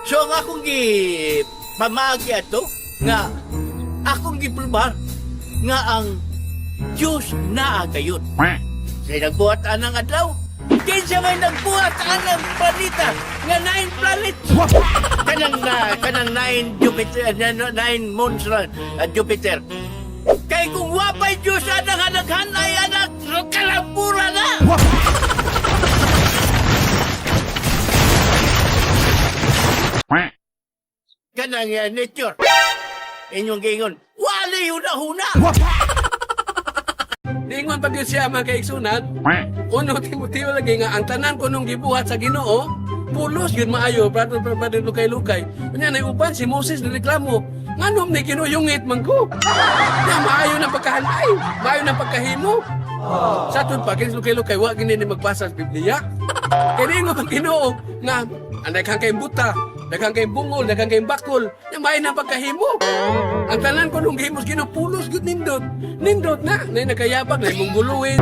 So ang akong gi pamagi ato nga akong giprubar nga ang Diyos naa gayud. Sa nagbuhat anang adlaw, kinsa may nagbuhat anang planeta nga nine planets. Kanang nine Jupiter, nine moons ra, Jupiter. Kay kung wapay Diyos anang hanaghan ay anak kalambura na. Kanang nature. Inyong giingon, wali huna-huna. Niingon pag yun siya mga kaigsunan, uno Timoteo lagi nga ang tanan ko nung gibuhat sa Ginoo, pulos yun maayo, prato prato lukay-lukay. Unya nay uban si Moses nireklamo, nganom ni Ginoo yungit man ko. Nya maayo ng pagkahanay, maayo ng pagkahimo. Sa aton pa kinis lukay-lukay wa gini ni magbasa sa Biblia. Kay niingon ang Ginoo nga ang daghan kay buta, daghan kay bungol, daghan kay bakol, nya maayo ng pagkahimo. Ang tanan ko nung gihimo sa Ginoo pulos gud nindot. Nindot na, nay nagkayabag, nay mong guluwin.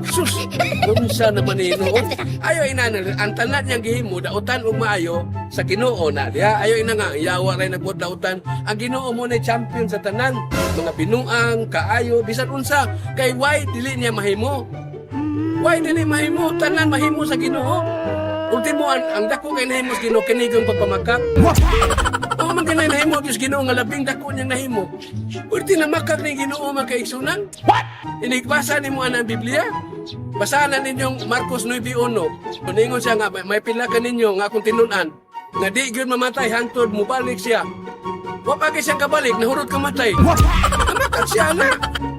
Sus, unsa naman ni Ginoo. Ayo ina ang tanan niyang gihimo dautan og maayo sa Ginoo na diha. Ayo ina nga yawa ray nagbuot dautan. Ang Ginoo mo na champion sa tanan, mga binuang, kaayo, bisan unsa kay why dili niya mahimo. Why dili mahimo? Tanan mahimo sa Ginoo. Ultimo ang dako kay nahimo sa Ginoo kini yung pagpamakak. Oo man kanay nahimo Diyos Ginoo nga labing dako niyang nahimo. Pwede na makak ni Ginoo mga kaigsunan. What? Inigbasa nimo ana ang Biblia. Basahan na ninyong Marcos 9:1. Ningon siya nga may pila ka ninyo nga akong tinun-an nga di gyud mamatay hangtod mubalik siya. Wa pa kay siyang kabalik, nahurot kamatay. Namakak siya na.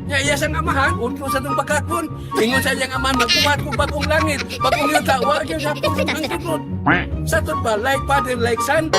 Nya iya siyang amahan, unto sa tong pagkakon. Ingon sa iyang amahan, magbuhat ko bagong langit, bagong yuta, wa gyud sa pulong ang tukod. Sa pa, like father, like son.